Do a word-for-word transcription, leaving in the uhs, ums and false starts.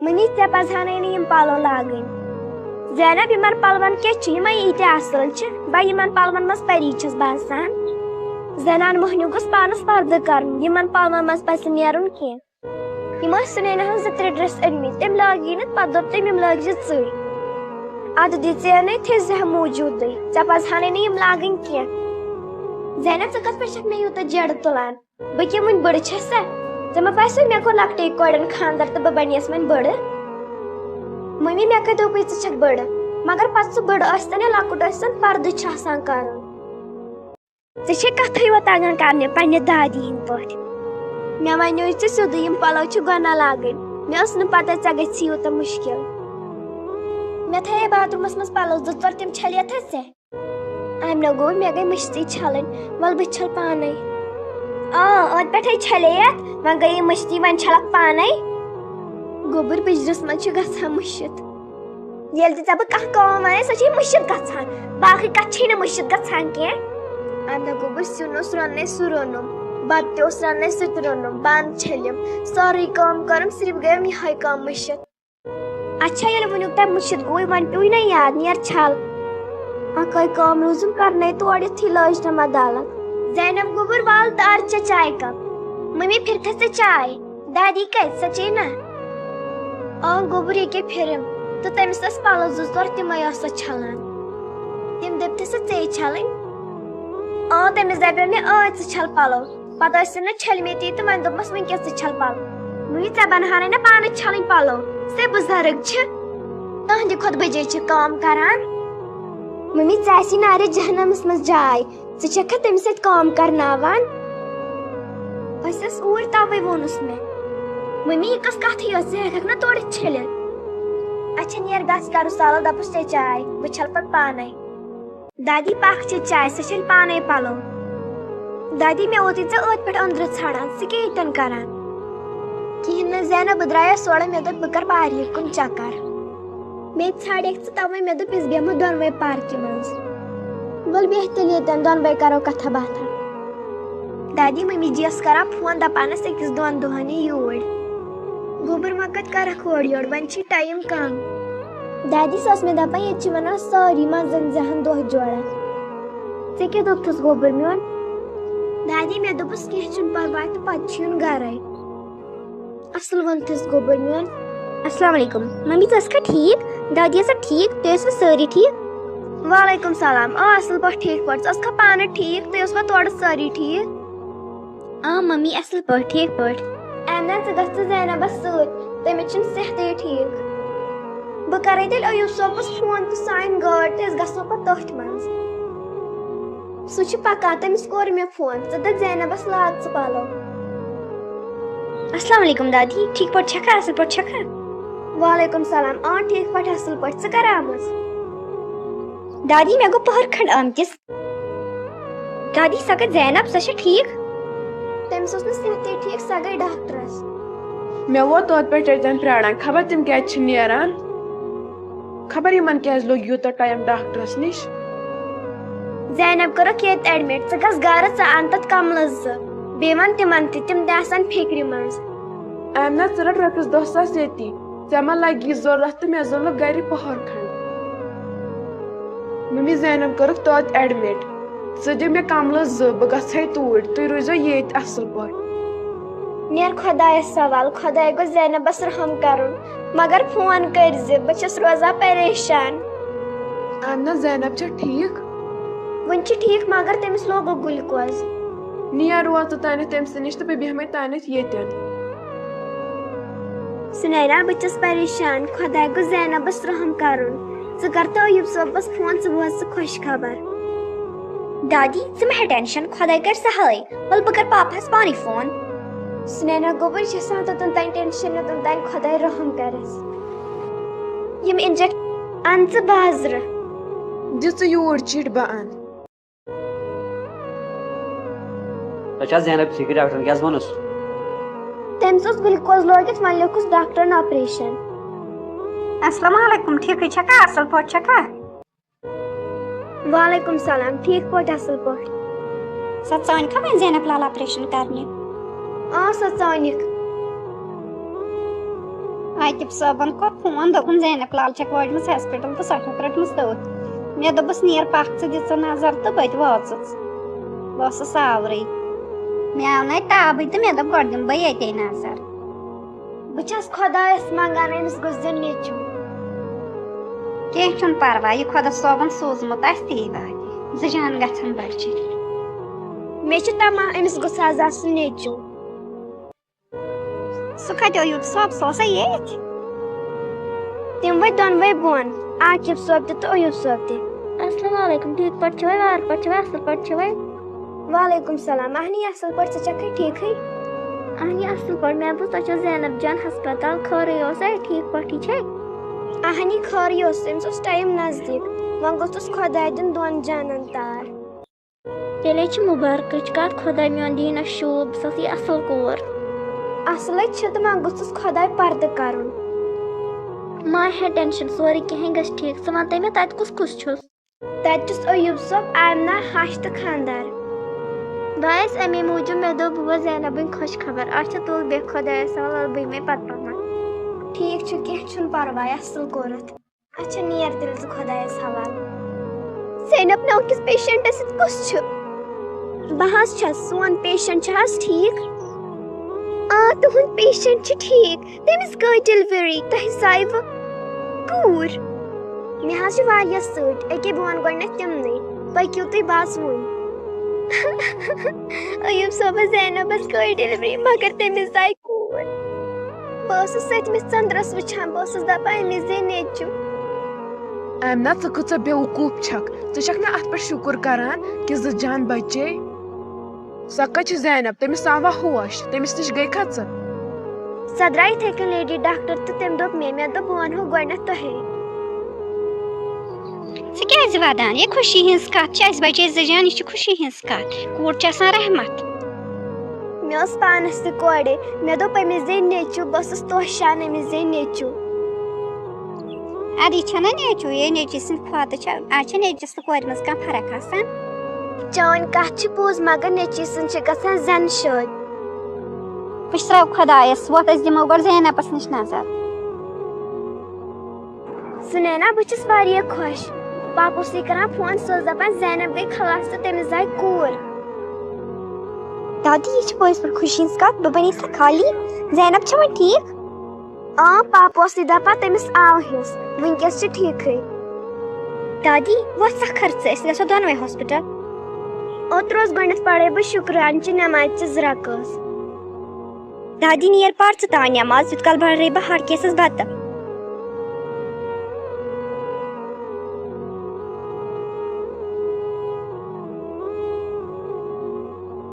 مٔمی، ژےٚ پزہانے نہٕ یِم پلو لاگٕنۍ۔ زینب، یِمن پلون کیٛاہ چھُ؟ یِمے ییٖتیٛاہ اصل چھِ۔ بہٕ یِمن پلون منٛز پری چھَس باسان۔ زنان مۄہنیو گوٚژھ پانس پردٕ کرُن، یِمن پلون منٛز پزِ نہٕ نیرُن کینٛہہ۔ یِم ٲسۍ سُنینا ہٕنٛز زٕ ترٛےٚ dress أنمٕتۍ، تٔمۍ لٲگۍ نہٕ، پتہٕ دوٚپ تٔمۍ، "یِم لٲگۍ زِ ژٕے۔" ادٕ دِژے نے تھے زِ موٗجوٗدٕے، ژےٚ پزہانے نہٕ یِم لاگٕنۍ کینٛہہ۔ زینب، ژٕ کتھ پٮ۪ٹھ چھکھ مےٚ یوٗتاہ جیڑٕ تُلان؟ بہٕ کیٛاہ وُنہِ بٔڑ چھَسا؟ ژےٚ ما باسیو مےٚ کوٚر لۄکٹے کورٮ۪ن خاندر تہٕ بہٕ بنیس وۄنۍ بٔڑ؟ مٔمی، مےٚ کتہِ دوٚپُے ژٕ چھکھ بٔڑ؟ مگر پتہٕ ژٕ بٔڑ ٲسۍتن یا لۄکُٹ ٲسۍتن، پردٕ چھُ آسان کرُن۔ ژےٚ چھے کتھے یوت تگان کرنہِ پننہِ دادی ہٕنٛدۍ پٲٹھۍ۔ مےٚ ونیوے ژےٚ سیوٚدُے، یِم پلو چھِ گۄناہ لاگٕنۍ۔ مےٚ ٲس نہٕ پتہ ژےٚ گژھی یوٗتاہ مُشکل۔ مےٚ تھایے bathroomس منٛز پلو زٕ ژور، تِم چھلیتھا ژےٚ؟ امہِ نہ گوٚو، مےٚ گٔے مٔشتٕے چھلٕنۍ۔ ول، بہٕ تہِ چھل پانے۔ آ، اوترٕ پٮ۪ٹھے چھلے یتھ، وۄنۍ گٔیے مٔشتٕے، وۄنۍ چھلکھ پانے۔ گوٚبُر، بجرس منٛز چھِ گژھان مٔشِتھ۔ ییٚلہِ تہِ ژےٚ بہٕ کانٛہہ کٲم ونَے، سۄ چھے مٔشِتھ گژھان۔ باقٕے کتھٕ چھے نہٕ مٔشِتھ گژھان کینٛہہ۔ امہِ دۄہ گوٚبُر، سیُن اوس رننَے، سُہ روٚنُم۔ بتہٕ تہِ اوس رننَے، سُہ تہِ روٚنُم۔ بانہٕ چھٔلِم۔ سٲرٕے کٲم کٔرٕم، صرف گٔیم یِہے کٲم مٔشِتھ۔ اچھا، ییٚلہِ وٕنیُک تام مٔشِتھ گوٚوُے، وۄنۍ پیوٚوُے نہ یاد، نیر چھل۔ اکٲے کٲم روٗزٕم کرنَے، تورٕ یِتھٕے لٲج نہٕ مےٚ دالن۔ زینب، گوٚبُر، وال تہٕ اَر چےٚ چایہِ cup۔ مٔمی، پھِرتھَس ژےٚ چاے۔ دادی کتہِ؟ سۄ چیٚیہِ نا؟ آ، گوٚبُر ییٚکیٛاہ پھِرِم۔ تہٕ تٔمِس ٲسۍ پلو زٕ ژور، تِمے ٲس سۄ چھلان۔ تِم دٔپۍ تہِ سۄ ژےٚ چھلٕنۍ۔ آ، تٔمِس دپیو مےٚ، "ٲدۍ ژٕ چھل پلو۔" پتہٕ ٲسِم نہٕ چھٔلمٕتی تہٕ وۄنۍ دوٚپمس، "وٕنکیٚس ژٕ چھل پلو۔" مٔمی، ژےٚ بنہارے نہ پانس چھلٕنۍ پلو؟ سُہ بُزرگ چھِ۔ تہنٛدِ کھۄتہٕ بجے چھِ کٲم کران۔ مٔمی، ژےٚ آسی نارِ جہنمس منٛز جاے۔ ژٕ چھکھا تٔمِس سۭتۍ کٲم کرناوان؟ أسۍ ٲسۍ اوٗرۍ، توے ووٚنُس مےٚ۔ مٔمی، یہِ کۄس کتھٕے ٲس؟ ژٕ ہٮ۪ککھ نا تورٕ چھٔلِتھ؟ اچھا، نیر گژھ، کرو سالو، دپُس چے چاے، بہٕ چھلہٕ پتہٕ پانے۔ دادی، پکھ چے چاے، سۄ چھٔلۍ پانے پلو۔ دادی، مےٚ ووتُے ژےٚ ٲدۍ پٮ۪ٹھ أنٛدرٕ ژھانڈان، ژٕ کیٛاہ ییٚتٮ۪ن کران؟ کِہیٖنۍ نہٕ زینب، بہٕ درٛایس اورٕ، مےٚ دوٚپ بہٕ کرٕ پارکہِ کُن چکر۔ مےٚ تہِ ژھانڈیکھ ژٕ، توے مےٚ دوٚپ أسۍ بیٚہمو دۄنوے پارکہِ منٛز۔ ول بیٚہہ تیٚلہِ ییٚتٮ۪ن، دۄنوے کرو کتھا باتھا۔ دادی، مٔمی جی یس کران فون، دپان ٲس أکِس دۄن دۄہن یہِ یوٗرۍ۔ گوٚبُر، وۄنۍ کتہِ کرکھ اورٕ یورٕ، وۄنۍ چھُے ٹایم کم۔ دادی، سۄ ٲس مےٚ دپان ییٚتہِ چھِ ونان سٲری منٛزن زہن دۄہ جوڑا۔ ژےٚ کیٛاہ دوٚپتھس گوٚبُر میون؟ دادی، مےٚ دوٚپُس کینٛہہ چھُنہٕ پرواے تہٕ پتہٕ چھُ یُن گرے۔ اصل ووٚنتھس گوٚبُر میون۔ السلام علیکم۔ ممی، ژٕ ٲسکھا ٹھیٖک؟ دادی ٲسا ٹھیٖک؟ تُہۍ ٲسوا سٲری ٹھیٖک؟ وعلیکم سلام۔ آ، اصل پٲٹھۍ ٹھیٖک پٲٹھۍ۔ ژٕ ٲسکھا پانہٕ ٹھیٖک؟ تُہۍ ٲسوا تورٕ سٲری ٹھیٖک؟ آ ممی، اصل پٲٹھۍ، ٹھیٖک پٲٹھۍ۔ آمنہ، ژٕ گژھ ژٕ زینبس سۭتۍ۔ تٔمِس چھُنہٕ صحتٕے ٹھیٖک۔ بہٕ کرے تیٚلہِ ایوب صٲبس فون تہٕ سانہِ گٲڑۍ تہٕ أسۍ گژھو پتہٕ تٔتھۍ منٛز۔ سُہ چھُ پکان، تٔمِس کوٚر مےٚ فون۔ ژٕ دَپ زینبس لاگ ژٕ پلو۔ السلام علیکم دادی، ٹھیٖک پٲٹھۍ چھکھا؟ اصل پٲٹھۍ چھکھا؟ وعلیکم سلام، آ ٹھیٖک پٲٹھۍ اصل پٲٹھۍ، ژٕ کر آمٕژ؟ دادی، مےٚ گوٚو پٔہر کھنڈ آمتِس۔ دادی، سۄ کتہِ زینب، سۄ چھا ٹھیٖک؟ تٔمِس اوس نہٕ صحتٕے ٹھیٖک، سۄ گٔے ڈاکٹرس۔ مےٚ ووت توتہِ پٮ۪ٹھ تَتٮ۪ن پرٛاران، خبر تِم کیٛازِ چھِ نیران۔ خبر یِمن کیٛازِ لوٚگ یوٗتاہ ٹایم ڈاکٹرس نِش۔ زینب کٔرٕکھ ییٚتہِ admit، ژٕ گژھ گرٕ، ژٕ اَن تَتھ کملہٕ زٕ، بیٚیہِ وَن تِمن تہِ، تِم تہِ آسَن فِکرِ منٛز۔ آمنہ، ژٕ رَٹ رۄپیَس دَہ ساس ییٚتی، ژےٚ ما لگی ضروٗرت تہٕ مےٚ ضروٗرت گرِ پٔہر کھنڈ۔ ممی زینب کٔرٕکھ توتہِ admit۔ ژٕ دِ مےٚ کملہٕ زٕ، بہٕ گژھے توٗرۍ، تُہۍ روٗزیو ییٚتۍ اصل پٲٹھۍ۔ نیر خۄدایس سوال، خۄداے گوٚژھ زینبس رحم کرُن، مگر فون کٔرۍ زِ، بہٕ چھس روزان پریشان۔ اہن حظ، زینب چھےٚ ٹھیٖک؟ وُنہِ چھِ ٹھیٖک، مگر تٔمِس لوگُکھ گلوکوز۔ نیر ووت ژٕ تانٮ۪تھ تٔمۍ سٕے نِش تہٕ بہٕ بیٚہمے تانٮ۪تھ ییٚتٮ۪ن۔ سُنینا، بہٕ چھس پریشان، خۄداے گوٚژھ زینبس رحم کرُن۔ ژٕ کر تہٕ ایوب صٲبس فون، ژٕ بوز ژٕ خۄش خبر۔ دادی، ژٕ مہ ہےٚ tension، خۄداے کرِ سہلٕے۔ ول بہٕ کرٕ پاپہس پانے فون۔ سُنینا، گوٚبُر چھِ آسان توٚتن تانۍ tension، یوٚتن تانۍ خۄداے رحم کرٮ۪س۔ یِم inject-، اَن ژٕ بازرٕ۔ دِ ژٕ یوٗرۍ چِٹھۍ، بہٕ اَنہٕ۔ تۄہہِ چھا زینب ٹھیٖکٕے، ڈاکٹرن کیٛاہ حظ ووٚنُس؟ تٔمِس اوس گلوکوز لٲگِتھ، وۄنۍ لیوٚکھُس ڈاکٹرن آپریشن۔ السلام علیکم، ٹھیٖکٕے چھکھا؟ اصل پٲٹھۍ چھکھا؟ وعلیکم سلام، ٹھیٖک پٲٹھۍ، اصل پٲٹھۍ۔ سۄ ژٲنۍ کھا وۄنۍ زینب لال آپریشن کرنہِ؟ آ، سۄ ژٲنِکھ۔ عاقب صٲبن کوٚر فون، دوٚپُن، "زینب لال چھکھ وٲجمٕژ ہاسپٹل تہٕ سۄ چھکھ رٔٹمٕژ تٔتھۍ۔" مےٚ دوٚپُس، "نیر پکھ ژٕ، دِ ژٕ نظر تہٕ بہٕ تہِ وٲژٕس۔" بہٕ ٲسٕس آورٕے۔ مےٚ آو نہٕ اَتہِ تابٕے تہٕ مےٚ دوٚپ، "گۄڈٕ دِمہٕ بہٕ ییٚتے نظر۔" بہٕ چھَس خۄدایَس منٛگان، أمِس گوٚژھ دیُن نیٚچوٗ۔ کینٛہہ چھُنہٕ پرواے، یہِ خۄدا صٲبن سوٗزمُت آسہِ، تی واتہِ۔ زٕ جان گژھن بچہِ۔ مےٚ چھُ تمنا، أمِس گوٚژھ آز آسُن نیٚچوٗ۔ سُہ کتہِ اویوٗب صٲب؟ سُہ اوسا ییٚتھۍ؟ تِم ؤتھۍ دۄنوَے بۄن، عاقب صٲب تہِ تہٕ ایوب صٲب تہِ۔ السلام علیکم، ٹھیٖک پٲٹھۍ چھِوٕ؟ وارٕ پٲٹھۍ چھِوٕ؟ اَصٕل پٲٹھۍ چھِوٕ؟ وعلیکم السلام۔ اہنی اَصٕل پٲٹھۍ، ژٕ چھَکھٕے ٹھیٖکھٕے؟ اہنی اَصٕل پٲٹھۍ۔ مےٚ بوٗز تۄہہِ چھو زینب جان ہسپتال، خٲرٕے اوسا؟ ٹھیٖک پٲٹھی چھے؟ اہنی خٲرٕے اوس، أمِس اوس ٹایم نزدیٖک، وۄنۍ گوٚژھُس خۄداے دیُن دۄن جانن تار۔ تیٚلے چھِ مُبارکٕچ کَتھ، خۄداے میون دیٖنَس شوٗب، سۄ ٲس یہِ اَصٕل کوٗر۔ اَصلٕے چھِ تہٕ وۄنۍ گوٚژھُس خۄداے پردٕ کَرُن۔ ما ہےٚ ٹٮ۪نشَن، سورُے کِہیٖنۍ گژھِ ٹھیٖک۔ ژٕ وَن تہٕ مےٚ، تَتہِ کُس کُس چھُس؟ تَتہِ چھُس ایوب صٲب، آمنہ، ہَش تہٕ خاندار۔ بہٕ آیَس اَمے موٗجوٗب، مےٚ دوٚپ بہٕ وَنہٕ زینبٕنۍ خۄش خبر۔ اچھا تُل بیٚہہ خۄدایَس حوالہٕ، بہٕ یِمَے پَتہٕ پَہمَتھ۔ ٹھیٖک چھُ، کینٛہہ چھُنہٕ پَرواے، اَصٕل کوٚرُتھ۔ اچھا، نیر تیٚلہِ ژٕ خۄدایَس حوالہٕ۔ زینب ناو کِس پیشنٹَس سۭتۍ کُس چھُ؟ بہٕ حظ چھَس، سون پیشنٹ چھُ حظ ٹھیٖک؟ آ، تُہُنٛد پیشنٹ چھُ ٹھیٖک، تٔمِس گٔے ڈیلیوری، تۄہہِ زایوٕ کوٗر۔ مےٚ حظ چھِ واریاہ سۭتۍ، أکے بہٕ وَنہٕ گۄڈٕنٮ۪تھ تِمنٕے، پٔکِو تُہۍ، بہٕ حظ وُنۍ۔ ایوب صٲبَس زینبَس گٔے ڈیلیوری، مگر تٔمِس زایہِ کوٗر۔ بہٕ ٲسٕس سٔتمِس ژٔندرَس وٕچھان، بہٕ ٲسٕس دَپان، أمِس زے نیٚچوٗ۔ آمنہ، ژٕ کۭژاہ بیوقوٗف چھَکھ؟ ژٕ چھَکھ نہٕ اَتھ پٮ۪ٹھ شُکُر کران کہِ زٕ جان بچے؟ سۄ کَتہِ چھِ زینب؟ تٔمِس آوا ہوش؟ تٔمِس نِش گٔے کھا ژٕ؟ سۄ درٛاے یِتھَے کٔنۍ لیڈی ڈاکٹر تہٕ تٔمۍ دوٚپ مےٚ، مےٚ دوٚپ، بہٕ وَنہو گۄڈٕنٮ۪تھ تۄہے۔ ژٕ کیٛازِ وَدان؟ یہِ خوشی ہٕنٛز کَتھ چھِ، اَسہِ بچے زٕ جان، یہِ چھِ خوشی ہٕنٛز کَتھ۔ کوٗر چھِ آسان رحمت۔ مےٚ اوس پانَس تہِ کورے، مےٚ دوٚپ أمِس زے نیٚچوٗ، بہٕ ٲسٕس توشان أمِس زے نیٚچوٗ۔ اَدٕ یہِ چھَنہ نیٚچوٗ، یے نیٚچوٗ سٕنٛدۍ کھۄتہٕ چھِ، اَز چھِ نیٚچوِس تہٕ کورِ منٛز کانٛہہ فرق آسان؟ چٲنۍ کَتھ چھِ پوٚز، مگر نیٚچوٗ سٕنٛز چھِ گژھان زَن شٲدۍ۔ وٕچھ ترٛاو خۄدایَس، وۄتھ أسۍ دِمو گۄڈٕ زینبَس نِش نظر۔ سُنینا، بہٕ چھَس واریاہ خۄش۔ پاپہٕ اوسُے کران فون، سُہ اوس دَپان، زینب گٔے خلاص تہٕ تٔمِس زاے کوٗر۔ دادی، یہِ چھِ پٔزۍ پٲٹھۍ خوشی ہٕنٛز کَتھ، بہٕ بَنے سا خالی؟ زینب چھےٚ وۄنۍ ٹھیٖک؟ آ، پاپہٕ اوسُے دَپان، تٔمِس آو حِس، وٕنکیٚس چھِ ٹھیٖکھٕے۔ دادی، وۄتھ سا کھر ژٕ، أسۍ گژھو دۄنوَے ہاسپِٹل۔ اوترٕ اوس گۄڈٕنٮ۪تھ پَرے بہٕ شُکرانچہِ نٮ۪مازِ چہِ زٕ رکٲژ۔ دادی، نیر پَر ژٕ تام نٮ۪ماز، یُت کال بَرے بہٕ ہاڑ کیسَس بَتہٕ۔